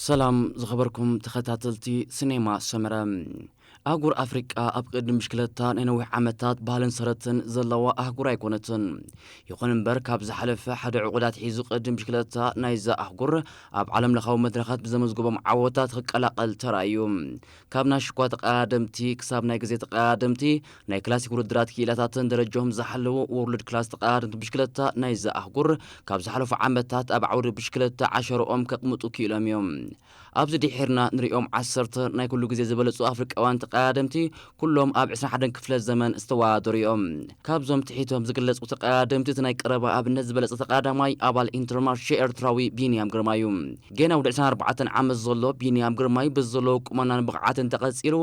ሰላም ዝኸበርኩም ተኸታተልቲ ሲኔማ ሰመረ። ኣህጉር ኣፍሪቃ ኣብ ቅድም ብሽክለታ ናይ ነዊሕ ዓመታት ባህልን ሰረትን ዘለዋ ኣህጉር ኣይኮነትን። ይኹን እምበር፣ ካብ ዝሓለፈ ሓደ ዕቑድ ኣትሒዙ ቅድም ብሽክለታ ናይዛ ኣህጉር ኣብ ዓለምለኻዊ መድረኻት ብዘመዝገቦም ዓወታት ክቀላቐል ተራእዩ። ካብ ናይ ሽኳ ተቐዳደምቲ ክሳብ ናይ ግዜ ተቐዳደምቲ፣ ናይ ክላሲክ ውድድራት ክኢላታትን ደረጃኦም ዝሓለዉ ወርልድ ክላስ ተቐዳደምቲ ብሽክለታ ናይዛ ኣህጉር ካብ ዝሓለፉ ዓመታት ኣብ ዓውዲ ብሽክለታ ዓሸርኦም ከቕምጡ ክኢሎም እዮም። ኣብዚ ድሒርና ንሪኦም ዓሰርተ ናይ ኩሉ ግዜ ዝበለጹ ኣፍሪቃውያን ተቐዳደምቲ ኩሎም ኣብ ዕስራን ሓደን ክፍለ ዘመን ዝተወዳደሩ እዮም። ካብዞም ትሒቶም ዝግለጹ ተቐዳደምቲ እቲ ናይ ቀረባ ኣብነት ዝበለጸ ተቐዳዳማይ ኣባል ኢንተርማርሼ ኤርትራዊ ቢንያም ግርማ እዩ። ገና ወዲ ዕስራን ኣርባዕተን ዓመት ዘሎ ቢንያም ግርማይ ብዘለዎ ቁመናን ብቕዓትን ተቐጺሉ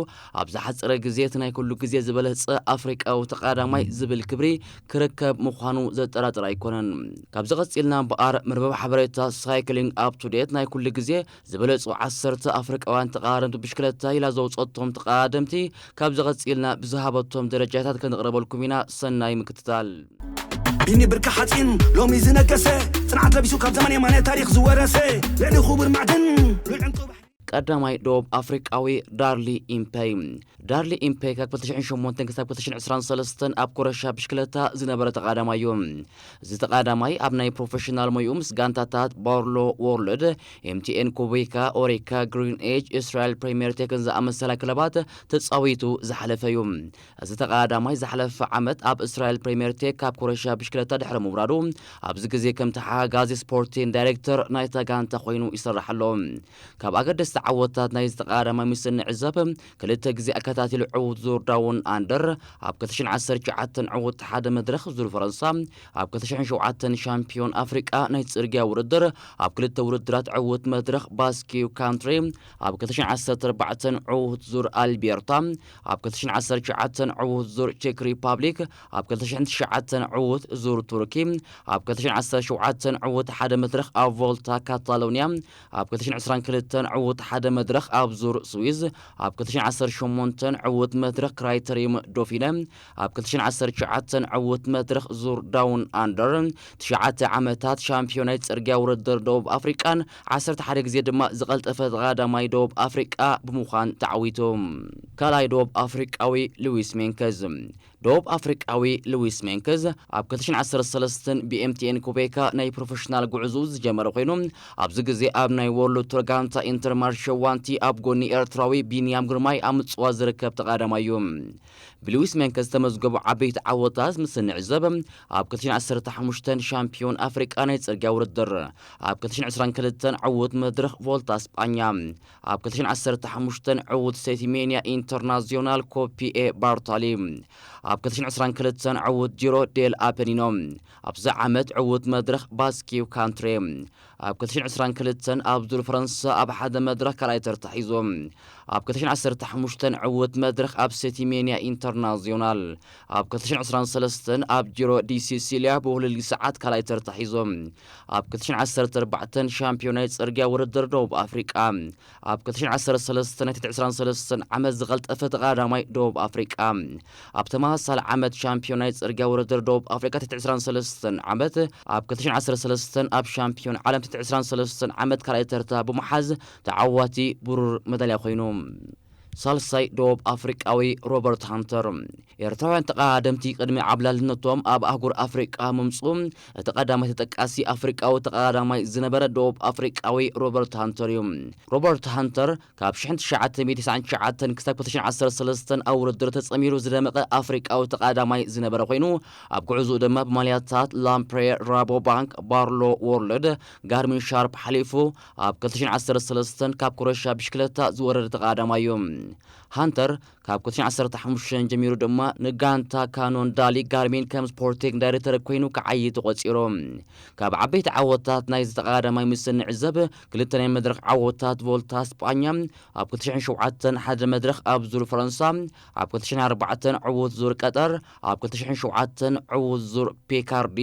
ኣብ ዝሓጸረ ግዜ እቲ ናይ ኩሉ ግዜ ዝበለጸ ኣፍሪቃዊ ተቐዳዳማይ ዝብል ክብሪ ክርከብ ምዃኑ ዘጠራጥር ኣይኮነን። ካብዚ ቀጺልና እምበኣር መርበብ ሓበሬታ ሳይክሊንግ ኣፕ ቱ ዴት ናይ ኩሉ ግዜ ዝበለጹ ዓሰርተ ኣፍሪቃውያን ተቐዳደምቲ ብሽክለታ ኢላ ዘውጸቶም ተቐዳደምቲ ካብዚ ቀጺልና ብዝሃበቶም ደረጃታት ከነቕርበልኩም ኢና። ሰናይ ምክትታል። ቢኒ ብርካ ሓፂን ሎሚ ዝነገሰ፣ ፅንዓት ለቢሱ ካብ ዘመን የማነ ታሪክ ዝወረሰ፣ ልዕሊ ክቡር ማዕድን ሉል ዕንቁ ባሕሪ። ቀዳማይ ደቡብ ኣፍሪቃዊ ዳርሊ ኢምፔይ። ዳርሊ ኢምፔይ ካብ ክልተ ሽሕን ሸሞንተን ክሳብ ክልተ ሽሕን ዕስራን ሰለስተን ኣብ ኮረሻ ብሽክለታ ዝነበረ ተቐዳማይ እዩ። እዚ ተቐዳማይ ኣብ ናይ ፕሮፌሽናል ሞይኡ ምስ ጋንታታት ባርሎ ዎርልድ፣ ኤምቲኤን ኩቤካ፣ ኦሪካ፣ ግሪን ኤጅ፣ እስራኤል ፕሪምየር ቴክን ዝኣመሰላ ክለባት ተጻዊቱ ዝሓለፈ እዩ። እዚ ተቐዳዳማይ ዝሓለፈ ዓመት ኣብ እስራኤል ፕሪምየር ቴክ ካብ ኮረሻ ብሽክለታ ድሕሪ ምውራዱ፣ ኣብዚ ግዜ ከም ተሓጋጋዚ ስፖርቲን ዳይሬክተር ናይታ ጋንታ ኮይኑ ይሰርሕ ኣሎ። ካብ ኣገደስቲ ዓወታት ናይዚ ተቐዳዳማይ ምስ እንዕዘብ፣ ክልተ ግዜ ኣከታቲሉ ዕዉት ዙር ዳውን ኣንደር፣ ኣብ ክልተ ሽሕን ዓሰርተ ትሽዓተን ዕዉት ሓደ መድረኽ ዙር ፈረንሳ፣ ኣብ ክልተ ሽሕን ሸውዓተን ሻምፒዮን ኣፍሪቃ ናይ ጽርግያ ውድድር፣ ኣብ ክልተ ውድድራት ዕዉት መድረኽ ባስኪው ካንትሪ፣ ኣብ ክልተ ሽሕን ዓሰርተ ኣርባዕተን ዕዉት ዙር ኣልቤርታ፣ ኣብ ክልተ ሽሕን ዓሰርተ ትሽዓተን ዕዉት ዙር ቼክ ሪፓብሊክ፣ ኣብ ክልተ ሽሕን ትሽዓተን ዕዉት ዙር ቱርኪ፣ ኣብ ክልተ ሽሕን ዓሰርተ ሸውዓተን ዕዉት ሓደ መድረኽ ኣብ ቮልታ ካታሎኒያ፣ ኣብ ክልተ ሽሕን ዕስራን ክልተን ዕዉት ሓደ መድረኽ ኣብ ዙር ስዊዝ፣ ኣብ ክልተ ሽሕን ዓሰርተ ሸሞንተን ዕዉት መድረኽ ክራይተሪዩም ዶፊነ፣ ኣብ ክልተ ሽሕን ዓሰርተ ትሽዓተን ዕዉት መድረኽ ዙር ዳውን ኣንደር፣ ትሽዓተ ዓመታት ሻምፒዮን ናይ ጽርግያ ውድድር ደቡብ ኣፍሪቃን ዓሰርተ ሓደ ግዜ ድማ ዝቐልጠፈ ተቐዳዳማይ ደቡብ ኣፍሪቃ ብምዃን ተዓዊቱ። ካልኣይ ደቡብ ኣፍሪቃዊ ሉዊስ ሜንከዝ። ደቡብ ኣፍሪቃዊ ሉዊስ ሜንክዝ ኣብ ክልተ ሽሕን ዓሰርተ ሰለስተን ብኤምቲኤን ኩቤካ ናይ ፕሮፌሽናል ጉዕዞኡ ዝጀመረ ኮይኑ፣ ኣብዚ ግዜ ኣብ ናይ ወርልድ ቱር ጋንታ ኢንተርማርሸ ዋንቲ ኣብ ጎኒ ኤርትራዊ ቢንያም ግርማይ ኣብ ምጽዋት ዝርከብ ተቐዳዳማይ እዩ። ብሉዊስ ሜንክዝ ዝተመዝገቡ ዓበይቲ ዓወታት ምስ እንዕዘብ፣ ኣብ ክልተ ሽሕን ዓሰርተ ሓሙሽተን ሻምፒዮን ኣፍሪቃ ናይ ጽርግያ ውድድር፣ ኣብ ክልተ ሽሕን ዕስራን ክልተን ዕዉት መድረኽ ቮልታ ስጳኛ፣ ኣብ ክልተ ሽሕን ዓሰርተ ሓሙሽተን ዕዉት ሴቲሜንያ ኢንተርናዚዮናል ኮፒኤ ባርታሊ፣ ኣብ ክልተ ሽሕን ዕስራን ክልተን ዕዉት ጂሮ ዴል ኣፐኒኖ፣ ኣብዚ ዓመት ዕዉት መድረኽ ባስኪው ካንትሬ፣ ኣብ ክልተ ሽሕን ዕስራን ክልተን ኣብ ዙር ፈረንሳ ኣብ ሓደ መድረኽ ካልኣይ ተርታ ሒዙ፣ ኣብ ክልተ ሽሕን ዓሰርተ ሓሙሽተን ዕዉት መድረኽ ኣብ ሴቲሜንያ ኢንተርናዚዮናል፣ ኣብ ክልተ ሽሕን ዕስራን ሰለስተን ኣብ ጂሮ ዲ ሲሲሊያ ብውህልል ሰዓት ካልኣይ ተርታ ሒዙ፣ ኣብ ክልተ ሽሕን ዓሰርተ ኣርባዕተን ሻምፒዮን ናይ ጽርግያ ውድድር ደቡብ ኣፍሪቃ፣ ኣብ ክልተ ሽሕን ዓሰርተ ሰለስተን ናይ ትሕቲ ዕስራን ሰለስተን ዓመት ዝቐልጠፈ ተቐዳዳማይ ደቡብ ኣፍሪቃ፣ ኣብ ተመሳሳሊ ዓመት ሻምፒዮን ናይ ጽርግያ ውድድር ደቡብ ኣፍሪቃ ትሕቲ ዕስራን ሰለስተን ዓመት፣ ኣብ ክልተ ሽሕን ዓሰርተ ሰለስተን ኣብ ሻምፒዮን ዓለም ትሕቲ ዕስራን ሰለስተን ዓመት ካልኣይ ተርታ ብምሓዝ ተዓዋቲ ብሩር መዳልያ ኮይኑ። ሳልሳይ ደቡብ ኣፍሪቃዊ ሮበርት ሃንተር። ኤርትራውያን ተቐዳደምቲ ቅድሚ ዓብላልነቶም ኣብ ኣህጉር ኣፍሪቃ ምምጽኡ፣ እቲ ቀዳማይ ተጠቃሲ ኣፍሪቃዊ ተቐዳዳማይ ዝነበረ ደቡብ ኣፍሪቃዊ ሮበርት ሃንተር እዩ። ሮበርት ሃንተር ካብ ሽሕን ትሽዓተ ሚእትን ተስዓን ትሽዓተን ክሳብ ክልተ ሽሕን ዓሰርተ ሰለስተን ኣብ ውድድር ተጸሚሩ ዝደመቐ ኣፍሪቃዊ ተቐዳዳማይ ዝነበረ ኮይኑ፣ ኣብ ጉዕዞኡ ድማ ብማልያታት ላምፕሬ ራቦባንክ፣ ባርሎ ዎርልድ፣ ጋርሚን ሻርፕ ሓሊፉ ኣብ ክልተ ሽሕን ዓሰርተ ሰለስተን ካብ ኮረሻ ብሽክለታ ዝወረደ ተቐዳዳማይ እዩ። ሃንተር ካብ ክልተ ሽሕን ዓሰርተ ሓሙሽተን ጀሚሩ ድማ ንጋንታ ካኖን ዳሊ ጋርሚን ከም ስፖርቲንግ ዳይሬክተር ኮይኑ ክዓዪ ተቖጺሩ። ካብ ዓበይቲ ዓወታት ናይዚ ተቐዳዳማይ ምስ እንዕዘብ፣ ክልተ ናይ መድረኽ ዓወታት ቮልታ ስጳኛ፣ ኣብ ክልተ ሽሕን ሸውዓተን ሓደ መድረኽ ኣብ ዙር ፈረንሳ፣ ኣብ ክልተ ሽሕን ኣርባዕተን ዕዉት ዙር ቀጠር፣ ኣብ ክልተ ሽሕን ሸውዓተን ዕዉት ዙር ፒካርዲ፣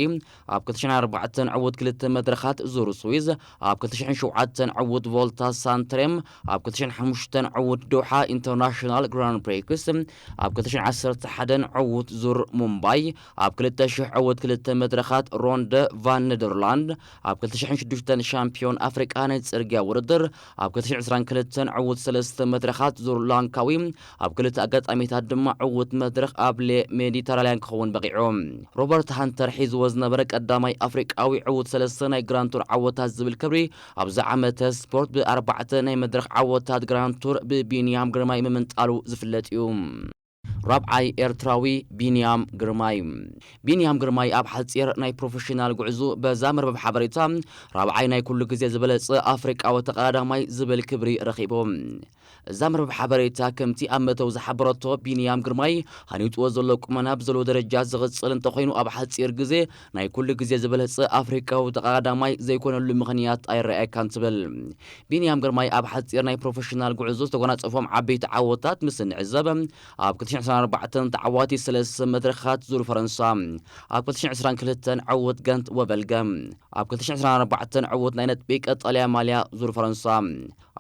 ኣብ ክልተ ሽሕን ኣርባዕተን ዕዉት ክልተ መድረኻት ዙር ስዊዝ፣ ኣብ ክልተ ሽሕን ሸውዓተን ዕዉት ቮልታ ሳንትሬም፣ ኣብ ክልተ ሽሕን ሓሙሽተን ዕዉት ዶሓ ኢንተርናሽናል ግራንድ ፕሪክስ ኣብ ክልተ ሽሕን ዓሰርተ ሓደን ዕዉት ዙር ሙምባይ፣ ኣብ ክልተ ሽሕ ዕዉት ክልተ መድረኻት ሮንደ ቫን ነደርላንድ፣ ኣብ ክልተ ሽሕን ሽዱሽተን ሻምፒዮን ኣፍሪቃ ናይ ጽርግያ ውድድር፣ ኣብ ክልተ ሽሕን ዕስራን ክልተን ዕዉት ሰለስተ መድረኻት ዙር ላንካዊ፣ ኣብ ክልተ ኣጋጣሚታት ድማ ዕዉት መድረኽ ኣብ ሜዲተራልያን ክኸውን በቒዑ። ሮበርት ሃንተር ሒዝዎ ዝነበረ ቀዳማይ ኣፍሪቃዊ ዕዉት ሰለስተ ናይ ግራንድ ቱር ዓወታት ዝብል ክብሪ ኣብዚ ዓመተ ስፖርት ብኣርባዕተ ናይ መድረኽ ዓወታት ግራንድ ቱር ብቢንያም ግርማይ ምምንጣሉ ዝፍለጥ እዩ። ራብዓይ ኤርትራዊ ቢንያም ግርማይ። ቢንያም ግርማይ ኣብ ሓጺር ናይ ፕሮፌሽናል ጉዕዞ በዛ መርበብ ሓበሬታ ራብዓይ ናይ ኩሉ ግዜ ዝበለጸ ኣፍሪቃዊ ተቐዳዳማይ ዝብል ክብሪ ረኺቡ። እዛ መርበብ ሓበሬታ ከምቲ ኣብ መእተዊ ዝሓበረቶ፣ ቢንያም ግርማይ ሃኒጽዎ ዘሎ ቁመና ብዘለዎ ደረጃ ዝቕጽል እንተኾይኑ፣ ኣብ ሓጺር ግዜ ናይ ኩሉ ግዜ ዝበለጸ ኣፍሪቃዊ ተቐዳዳማይ ዘይኮነሉ ምኽንያት ኣይረኣየካን ትብል። ቢንያም ግርማይ ኣብ ሓጺር ናይ ፕሮፌሽናል ጉዕዞ ዝተጎናጸፎም ዓበይቲ ዓወታት ምስ እንዕዘብ፣ ኣብ ክልተ ሽሕን ዕስራን ኣርባዕተን ተዓዋቲ ሰለስተ መድረኻት ዙር ፈረንሳ፣ ኣብ ክልተ ሽሕን ዕስራን ክልተን ዕዉት ገንት ወበልገ፣ ኣብ ክልተ ሽሕን ዕስራን ኣርባዕተን ዕዉት ናይ ነጥቢ ቀጠልያ ማልያ ዙር ፈረንሳ፣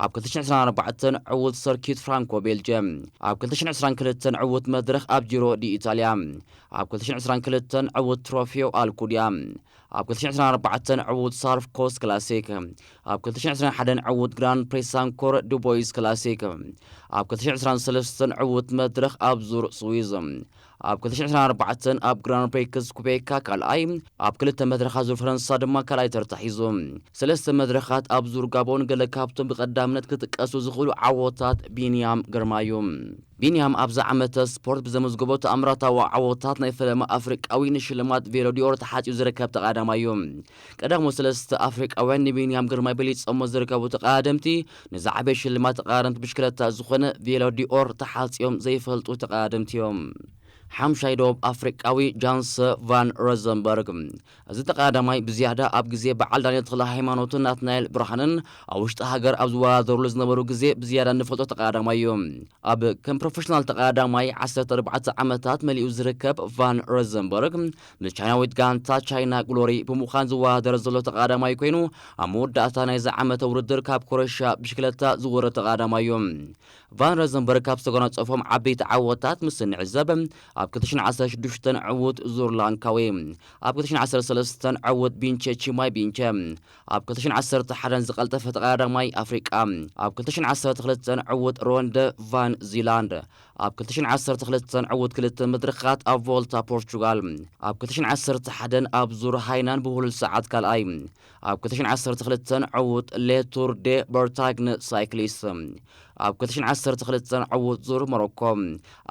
ኣብ ክልተ ሽሕን ዕስራን ኣርባዕተን ዕዉት ሰርኪት ፍራንኮ ቤልጅየም፣ ኣብ ክልተ ሽሕን ዕስራን ክልተን ዕዉት መድረኽ ኣብ ጂሮ ዲ ኢታልያ፣ ኣብ ክልተ ሽሕን ዕስራን ክልተን ዕዉት ትሮፊዮ ኣልኩድያ፣ ኣብ ክልተ ሽሕን ዕስራን ኣርባዕተን ዕዉት ሳርፍ ኮስት ክላሲክ፣ ኣብ ክልተ ሽሕን ዕስራን ሓደን ዕዉት ግራንድ ፕሪ ሳንኮር ዱቦይስ ክላሲክ፣ ኣብ ክልተ ሽሕን ዕስራን ሰለስተን ዕዉት መድረኽ ኣብ ዙር ስዊዝ፣ ኣብ ክልተ ሽሕን ዕስራን ኣርባዕተን ኣብ ግራንድ ፕሪክስ ኩቤካ ካልኣይ፣ ኣብ ክልተ መድረኻት ዙር ፈረንሳ ድማ ካልኣይ ተርታ ሒዙ። ሰለስተ መድረኻት ኣብ ዙር ጋቦን ገለ ካብቶም ብቐዳምነት ክጥቀሱ ዝኽእሉ ዓወታት ቢንያም ግርማ እዩ። ቢንያም ኣብዚ ዓመተ ስፖርት ብዘመዝገቦ ተኣምራታዊ ዓወታት ናይ ፈለማ ኣፍሪቃዊ ንሽልማት ቬሎ ዲኦር ተሓጽዩ ዝርከብ ተቐዳዳማይ እዩ። ቀዳሞት ሰለስተ ኣፍሪቃውያን ንቢንያም ግርማይ በሊጾሞ ዝርከቡ ተቐዳደምቲ፣ ንዝዓበየ ሽልማት ተቐዳደምቲ ብሽክለታ ዝኾነ ቬሎ ዲኦር ተሓጽዮም ዘይፈልጡ ተቐዳደምቲ እዮም። ሓምሻይ ደቡብ ኣፍሪቃዊ ጃንሰ ቫን ሮዘንበርግ። እዚ ተቐዳዳማይ ብዝያዳ ኣብ ግዜ በዓል ዳንኤል ተኽለ ሃይማኖትን ናትናኤል ብርሃንን ኣብ ውሽጢ ሃገር ኣብ ዝወዳደሩሉ ዝነበሩ ግዜ ብዝያዳ እንፈልጦ ተቐዳዳማይ እዩ። ኣብ ከም ፕሮፌሽናል ተቐዳዳማይ ዓሰርተ ኣርባዕተ ዓመታት መሊኡ ዝርከብ ቫን ሮዘንበርግ፣ ምስ ቻይናዊት ጋንታ ቻይና ግሎሪ ብምዃን ዝወዳደር ዘሎ ተቐዳዳማይ ኮይኑ፣ ኣብ መወዳእታ ናይዚ ዓመተ ውድድር ካብ ኮረሻ ብሽክለታ ዝወረድ ተቐዳዳማይ እዩ። ቫን ሮዘንበርግ ካብ ዝተጎናጸፎም ዓበይቲ ዓወታት ምስ እንዕዘብ፣ ኣብ ክልተ ሽሕን ዓሰርተ ሽዱሽተን ዕዉት ዙር ላንካዊ፣ ኣብ ክልተ ሽሕን ዓሰርተ ሰለስተን ዕዉት ቢንቸ ቺማይ ቢንቸ፣ ኣብ ክልተ ሽሕን ዓሰርተ ሓደን ዝቐልጠፈ ተቐዳዳማይ ኣፍሪቃ፣ ኣብ ክልተ ሽሕን ዓሰርተ ክልተን ዕዉት ሮንደ ቫን ዚላንድ፣ ኣብ ክልተ ሽሕን ዓሰርተ ክልተን ዕዉት ክልተ መድረኻት ኣብ ቮልታ ፖርቹጋል፣ ኣብ ክልተ ሽሕን ዓሰርተ ሓደን ኣብ ዙር ሃይናን ብህሉል ሰዓት ካልኣይ፣ ኣብ ክልተ ሽሕን ዓሰርተ ክልተን ዕዉት ሌ ቱር ዴ በርታግን ሳይክሊስት፣ ኣብ ክልተ ሽሕን ዓሰርተ ክልተን ዕዉት ዙር ሞሮኮ፣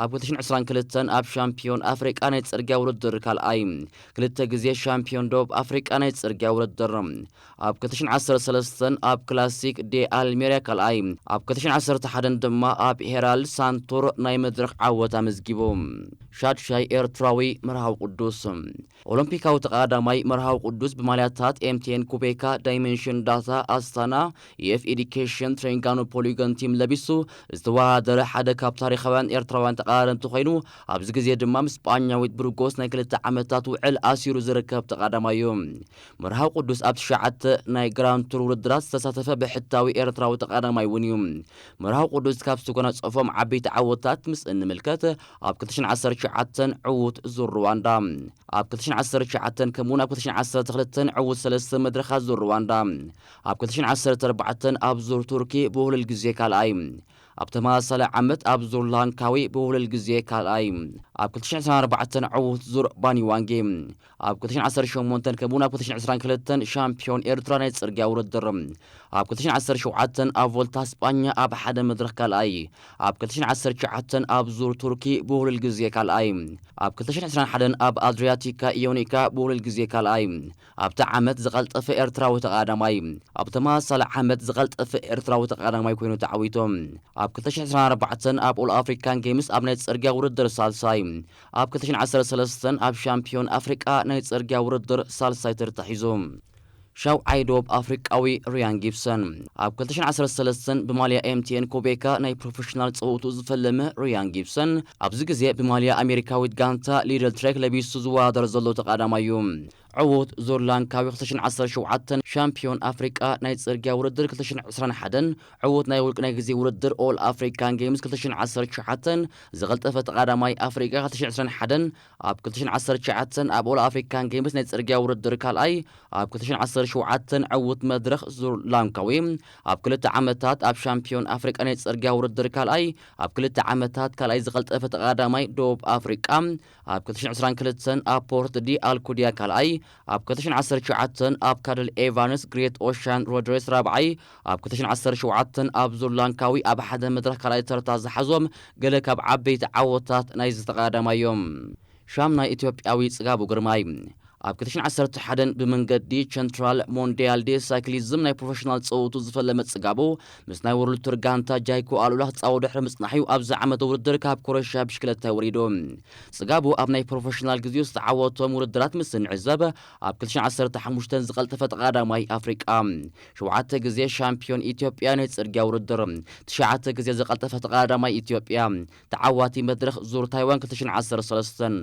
ኣብ ክልተ ሽሕን ዕስራን ክልተን ኣብ ሻምፒዮን ኣፍሪቃ ናይ ጽርግያ ውድድር ካልኣይ፣ ክልተ ግዜ ሻምፒዮን ደቡብ ኣፍሪቃ ናይ ጽርግያ ውድድር፣ ኣብ ክልተ ሽሕን ዓሰርተ ሰለስተን ኣብ ክላሲክ ዴ ኣልሜርያ ካልኣይ፣ ኣብ ክልተ ሽሕን ዓሰርተ ሓደን ድማ ኣብ ሄራልድ ሳንቱር ናይ መድረኽ ዓወት ኣመዝጊቡ። ሻድሻይ ኤርትራዊ መርሃዊ ቅዱስ። ኦሎምፒካዊ ተቐዳዳማይ መርሃዊ ቅዱስ ብማልያታት ኤምቲኤን ኩቤካ ዳይሜንሽን ዳታ ኣስታና፣ ኢኤፍ ኤዲኬሽን ትሬንጋኖ ፖሊጎን ቲም ለቢሱ ዝተወዳደረ ሓደ ካብ ታሪኻውያን ኤርትራውያን ተቐዳደምቲ ኮይኑ፣ ኣብዚ ግዜ ድማ ምስ ስጳኛዊት ብርጎስ ናይ ክልተ ዓመታት ውዕል ኣሲሩ ዝርከብ ተቐዳዳማይ እዩ። መርሃዊ ቅዱስ ኣብ ትሽዓተ ናይ ግራንድ ቱር ውድድራት ዝተሳተፈ ብሕታዊ ኤርትራዊ ተቐዳዳማይ እውን እዩ። መርሃዊ ቅዱስ ካብ ዝተጎናጸፎም ዓበይቲ ዓወታት ምስ እንምልከት፣ ኣብ ክልተ ሽሕን ዓሰርተ ትሽዓተን ዕዉት ዙር ሩዋንዳ፣ ኣብ ክልተ ሽሕን ዓሰርተ ትሽዓተን ከምኡውን ኣብ ክልተ ሽሕን ዓሰርተ ክልተን ዕዉት ሰለስተ መድረኻት ዙር ሩዋንዳ፣ ኣብ ክልተ ሽሕን ዓሰርተ ኣርባዕተን ኣብ ዙር ቱርኪ ብውህሉል ግዜ ካልኣይ፣ ኣብ ተመሳሳሊ ዓመት ኣብ ዙር ላንካዊ ብውህሉል ግዜ ካልኣይ፣ ኣብ ክልተ ሽሕን ዕስራን ኣርባዕተን ዕዉት ዙር ባኒዋንጌ፣ ኣብ ክልተ ሽሕን ዓሰርተ ሸሞንተን ከምኡውን ኣብ ክልተ ሽሕን ዕስራን ክልተን ሻምፒዮን ኤርትራ ናይ ጽርግያ ውድድር፣ ኣብ ክልተ ሽሕን ዓሰርተ ሸውዓተን ኣብ ቮልታ ስጳኛ ኣብ ሓደ መድረኽ ካልኣይ፣ ኣብ ክልተ ሽሕን ዓሰርተ ትሽዓተን ኣብ ዙር ቱርኪ ብውህሉል ግዜ ካልኣይ፣ ኣብ ክልተ ሽሕን ዕስራን ሓደን ኣብ ኣድሪያቲካ ኢዮኒካ ብውህሉል ግዜ ካልኣይ፣ ኣብቲ ዓመት ዝቐልጠፈ ኤርትራዊ ተቐዳዳማይ፣ ኣብ ተመሳሳሊ ዓመት ዝቐልጠፈ ኤርትራዊ ተቐዳዳማይ ኮይኑ ተዓዊቱ። ኣብ ክልተ ሽሕን ዕስራን ኣርባዕተን ኣብ ኦል ኣፍሪካን ጌምስ ኣብ ናይ ጽርግያ ውድድር ሳልሳይ፣ ኣብ ክልተ ሽሕን ዓሰርተ ሰለስተን ኣብ ሻምፒዮን ኣፍሪቃ ናይ ጽርግያ ውድድር ሳልሳይ ተርታ ሒዙ። ሻውዓይ ደቡብ ኣፍሪቃዊ ሪያን ጊብሰን። ኣብ ክልተ ሽሕን ዓሰርተ ሰለስተን ብማልያ ኤምቲኤን ኮቤካ ናይ ፕሮፌሽናል ጸወቱ ዝፈለመ ሪያን ጊብሰን፣ ኣብዚ ግዜ ብማልያ ኣሜሪካዊት ጋንታ ሊድል ትሬክ ለቢሱ ዝወዳደር ዘሎ ተቐዳዳማይ እዩ። ዕዉት ዙር ላንካዊ ክልተ ሽሕን ዓሰርተ ሸውዓተን ሻምፒዮን ኣፍሪቃ ናይ ጽርግያ ውድድር ክልተ ሽሕን ዕስራን ሓደን ዕዉት ናይ ውልቂ ናይ ግዜ ውድድር ኦል ኣፍሪካን ጌምስ ክልተ ሽሕን ዓሰርተ ሸውዓተን ዝቐልጠፈ ተቓዳማይ ኣፍሪቃ ክልተ ሽሕን ዕስራን ሓደን ኣብ ክልተ ሽሕን ዓሰርተ ሸውዓተን ኣብ ኦል ኣፍሪካን ጌምስ ናይ ጽርግያ ውድድር ካልኣይ ኣብ ክልተ ሽሕን ዓሰርተ ሸውዓተን ዕዉት መድረኽ ዙር ላንካዊ ኣብ ክልተ ዓመታት ኣብ ሻምፒዮን ኣፍሪቃ ናይ ጽርግያ ውድድር ካልኣይ ኣብ ክልተ ዓመታት ካልኣይ ዝቐልጠፈ ተቓዳማይ ደቡብ ኣፍሪቃ ኣብ ክልተ ሽሕን ዕስራን ክልተን ኣብ ፖርት ዲ ኣልኩድያ ካልኣይ ኣብ ክልተ ሽሕን ዓሰርተ ሸውዓተን ኣብ ካድል ኤቫንስ ግሬት ኦሻን ሮድሬስ ራብዓይ ኣብ ክልተ ሽሕን ዓሰርተ ሸውዓተን ኣብ ዙር ላንካዊ ኣብ ሓደ መድረኽ ካልኣይ ተርታ ዝሓዞም ገለ ካብ ዓበይቲ ዓወታት ናይዚ ተቓዳማይ እዮም። ሻምናይ ኢትዮጵያዊ ጽጋቡ ግርማይ ኣብ ክልተ ሽሕን ዓሰርተ ሓደን ብመንገዲ ቸንትራል ሞንዲያል ዴ ሳይክሊዝም ናይ ፕሮፌሽናል ጸወቱ ዝፈለመ ጽጋቡ ምስ ናይ ወርልድ ቱር ጋንታ ጃይኮ ኣሉላ ክጻወ ድሕሪ ምጽናሕዩ ኣብዚ ዓመት ውድድር ካብ ኮረሻ ብሽክለታ ወሪዱ። ጽጋቡ ኣብ ናይ ፕሮፌሽናል ግዜኡ ዝተዓወቶም ውድድራት ምስ እንዕዘብ ኣብ ክልተ ሽሕን ዓሰርተ ሓሙሽተን ዝቐልጠፈ ተቓዳማይ ኣፍሪቃ፣ ሸውዓተ ግዜ ሻምፒዮን ኢትዮጵያ ናይ ጽርግያ ውድድር፣ ትሽዓተ ግዜ ዝቐልጠፈ ተቓዳማይ ኢትዮጵያ፣ ተዓዋቲ መድረኽ ዙር ታይዋን ክልተ ሽሕን ዓሰርተ ሰለስተን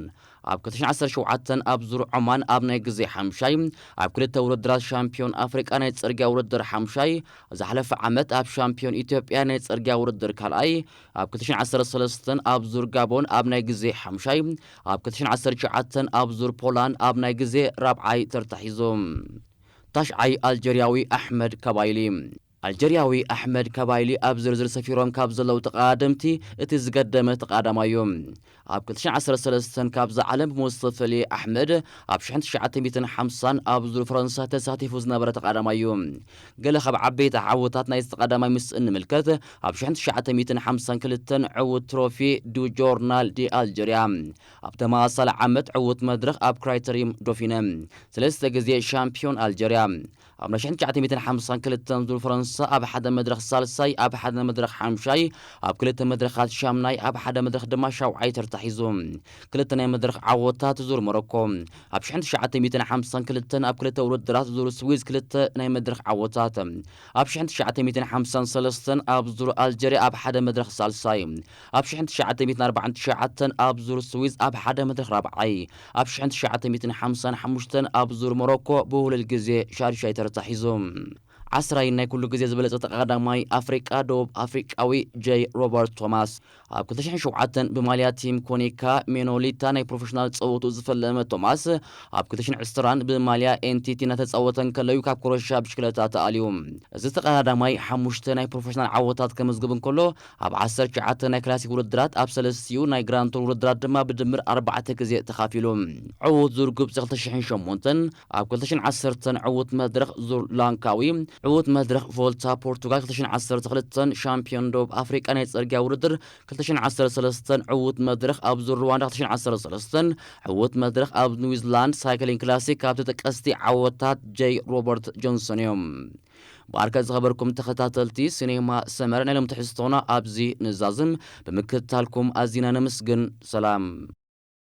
ኣብ ክልተ ሽሕን ዓሰርተ ሸውዓተን ኣብ ዙር ዖማን ኣብ ናይ ግዜ ሓምሻይ ኣብ ክልተ ውድድራት ሻምፒዮን ኣፍሪቃ ናይ ጽርግያ ውድድር ሓምሻይ ዝሓለፈ ዓመት ኣብ ሻምፒዮን ኢትዮጵያ ናይ ጽርግያ ውድድር ካልኣይ ኣብ ክልተ ሽሕን ዓሰርተ ሰለስተን ኣብ ዙር ጋቦን ኣብ ናይ ግዜ ሓምሻይ ኣብ ክልተ ሽሕን ዓሰርተ ሸውዓተን ኣብ ዙር ፖላንድ ኣብ ናይ ግዜ ራብዓይ ተርታ ሒዙ። ታሽዓይ ኣልጀርያዊ ኣሕመድ ካባይሊ ኣልጀርያዊ ኣሕመድ ካባይሊ ኣብ ዝርዝር ሰፊሮም ካብ ዘለዉ ተቓደምቲ እቲ ዝገደመ ተቓዳማይ እዩ። ኣብ ክልተ ሽሕን ዓሰርተ ሰለስተን ካብዛ ዓለም ብሞት ዝተፈልየ ኣሕመድ ኣብ ሽሕን ትሽዓተ ሚእትን ሓምሳን ኣብ ዙር ፈረንሳ ተሳቲፉ ዝነበረ ተቓዳማይ እዩ። ገለ ካብ ዓበይቲ ዓወታት ናይዚ ተቓዳማይ ምስ እንምልከት ኣብ ሽሕን ትሽዓተ ሚእትን ሓምሳን ክልተን ዕዉት ትሮፊ ዱ ጆርናል ዲ ኣልጀርያ ኣብ ተመሳሳሊ ዓመት ዕዉት መድረኽ ኣብ ክራይተሪም ዶፊነ ሰለስተ ግዜ ሻምፒዮን ኣልጀርያ ኣብ ናይ ሽሕን ትሽዓተ ሚእትን ሓምሳን ክልተን ዙር ፈረንሳ ኣብ ሓደ መድረኽ ሳልሳይ ኣብ ሓደ መድረኽ ሓምሻይ ኣብ ክልተ መድረኻት ሻምናይ ኣብ ሓደ መድረኽ ድማ ሻውዓይ ተርታ ሒዙ። ክልተ ናይ መድረኽ ዓወታት ዙር ሞሮኮ ኣብ ሽሕን ትሽዓተ ሚእትን ሓምሳን ክልተን ኣብ ክልተ ውድድራት ዙር ስዊዝ ክልተ ናይ መድረኽ ዓወታት ኣብ ሽሕን ትሽዓተ ሚእትን ሓምሳን ሰለስተን ኣብ ዙር ኣልጀርያ ኣብ ሓደ መድረኽ ሳልሳይ ኣብ ሽሕን ትሽዓተ ሚእትን ኣርባዓን ትሽዓተን ኣብ ዙር ስዊዝ ኣብ ሓደ መድረኽ ራብዓይ ኣብ ሽሕን ትሽዓተ ሚእትን ሓምሳን ሓሙሽተን ኣብ ዙር ሞሮኮ ብውህሉል ግዜ ሻድሻይ ተርታ ሒዙ። ዓስራይ ናይ ኩሉ ግዜ ዝበለጸ ተቐዳማይ ኣፍሪቃ ደቡብ ኣፍሪቃዊ ጀይ ሮበርት ቶማስ ኣብ ክልተ ሽሕን ሸውዓተን ብማልያ ቲም ኮኒካ ሜኖሊታ ናይ ፕሮፌሽናል ጸወቱ ዝፈለመ ቶማስ ኣብ ክልተ ሽሕን ዕስራን ብማልያ ኤንቲቲ እናተጻወተ እንከለዩ ካብ ኮረሻ ብሽክለታ ተኣልዩ። እዚ ተቐዳዳማይ ሓሙሽተ ናይ ፕሮፌሽናል ዓወታት ከመዝግብ እንከሎ ኣብ ዓሰርተ ትሽዓተ ናይ ክላሲክ ውድድራት ኣብ ሰለስቲኡ ናይ ግራንድ ቱር ውድድራት ድማ ብድምር ኣርባዕተ ግዜ ተኻፊሉ። ዕዉት ዙር ግብጺ ክልተ ሽሕን ሸሞንተን ኣብ ክልተ ሽሕን ዓሰርተን ዕዉት መድረኽ ዙር ላንካዊ ዕዉት መድረኽ ቮልታ ፖርቱጋል ክልተ ሽሕን ዓሰርተ ክልተን ሻምፒዮን ደቡብ ኣፍሪቃ ናይ ጽርግያ ውድድር ክልተ ሽሕን ዓሰርተ ሰለስተን ዕዉት መድረኽ ኣብ ዙር ሩዋንዳ ክልተ ሽሕን ዓሰርተ ሰለስተን ዕዉት መድረኽ ኣብ ኒውዚላንድ ሳይክሊንግ ክላሲክ ካብ ተጠቀስቲ ዓወታት ጀይ ሮበርት ጆንሰን እዮም። ብኣርከ ዝኸበርኩም ተኸታተልቲ ሲኔማ ሰመር ናይ ሎም ትሕዝቶና ኣብዚ ንዛዝም ብምክትታልኩም ኣዚና ነመስግን። ሰላም።